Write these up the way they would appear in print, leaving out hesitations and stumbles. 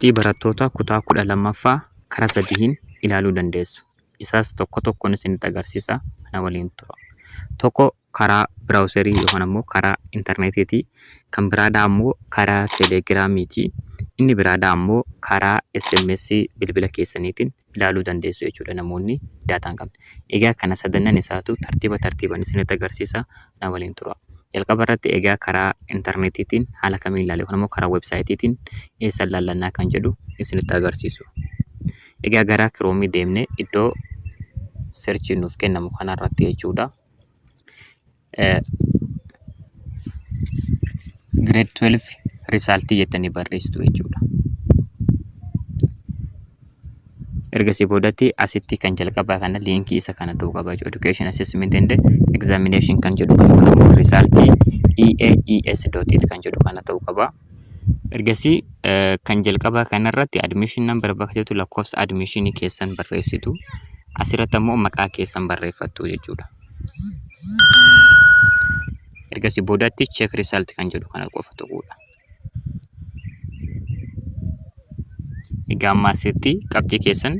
Qabxii barattoota kutaa 12ffaa karaa sadiin ilaaluu dandeessu. Isaas tokko tokkoon isinitti agarsiisa na waliin tura. Tokko karaa biraawuserii yookaan ammoo karaa intarneetiiti. Kan biraadhaa ammoo karaa teeleegiraamiiti. Inni biraadhaa ammoo karaa SMS bilbila keessaniitiin ilaaluu dandeessu jechuudha namoonni daataa hin qabne. Egaa kana sadannan isaatu tartiiba tartiiban isinitti agarsiisa na waliin tura. Jalqaba irratti egaa karaa intarneetiitiin haala kamiin ilaala yookaan immoo karaa weebsaayitiitiin eessa ilaallannaa kan jedhu isinitti agarsiisu. Egaa gara kiroomii deemnee iddoo searchii nuuf kennamu kanarratti jechuudha. Grade 12 result jettanii barreessitu jechuudha. Ergasii boodatti asitti kan jalqabaa kana liinkii isa kana ta'uu qaba jechuudha. Education Assessment and Examination kan jedhu kana kun ammoo result eaes.it kan jedhu kana ta'uu qaba. Ergasii kan jalqabaa kanarratti admission number bakka jettu lakkoofsa admissionii keessan barreessitu. Asirratti ammoo maqaa keessan barreeffattu jechuudha. Ergasii boodatti check result kan jedhu kana qofa tuquudha. Egaa amma asitti qabxii keessan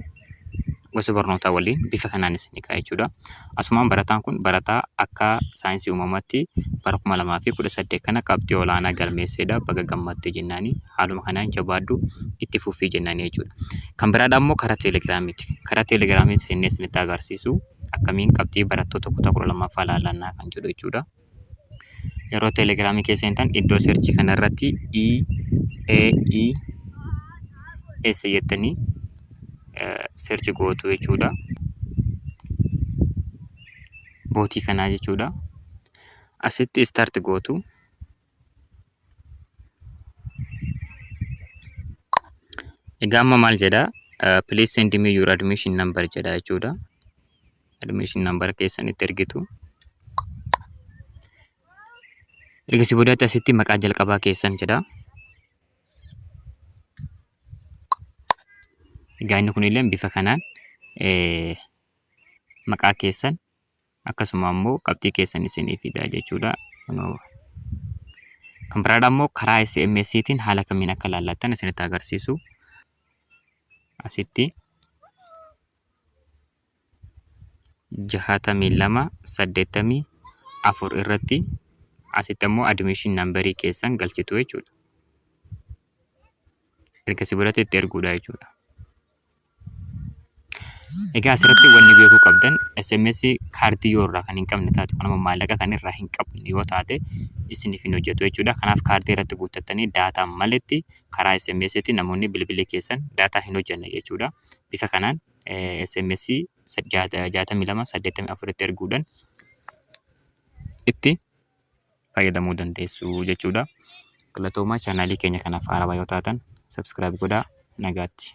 gosa barnootaa waliin bifa kanaan isin ka'a jechuudha. Asumaan barataan kun barataa akka saayinsii uumamaatti bara 2018 kana qabxii olaanaa galmeessedha. Baga gammadde jennaani haaluma kanaan jabaadhu itti fufii jennaani jechuudha. Kan biraadhaa immoo karaa teelegiraamiiti. Karaa teelegiraamii seennee isinitti agarsiisu akkamiin qabxii barattoota kutaa 12ffaa ilaallannaa kan jedhu jechuudha. Yeroo teelegiraamii keessa seentan iddoo seerchii kanarratti E A E S jettanii seerchi gootu jechuudha. Bootii kanaa jechuudha. Asitti start gootu. Egaa amma maal jedha? Please send me your admission number jedha jechuudha. Admission number keessan itti ergitu. Ergasii boodatti asitti maqaa jalqabaa keessan jedha. Egaa inni kunillee bifa kanaan maqaa keessan akkasuma ammoo qabxii keessan isinii fida jechuudha. Kan biraadha immoo karaa SMS'tiin haala kamiin akka laallattan isinitti agarsiisu. Asitti 62 84 irratti asitti ammoo admission numberii keessan galchitu jechuudha. Ergasii boodatti itti erguudha jechuudha. Egaa asirratti wanni beekuu qabdan SMS kaardii yoo irraa kan hin qabne taate yookaan ammoo maallaqa kan irraa hin qabne yoo taate isiniif hin hojjetu jechuudha. Kanaaf kaardii irratti guuttattanii daataan maletti karaa SMS tti namoonni bilbilli keessan daataa hin hojjenne jechuudha. Bifa kanaan SMS 62 84 tti erguudhaan itti fayyadamuu dandeessu jechuudha. Galatoomaa, chaanaalii keenya kanaaf haarawaa yoo taatan subscribe godhaa. Nagaatti.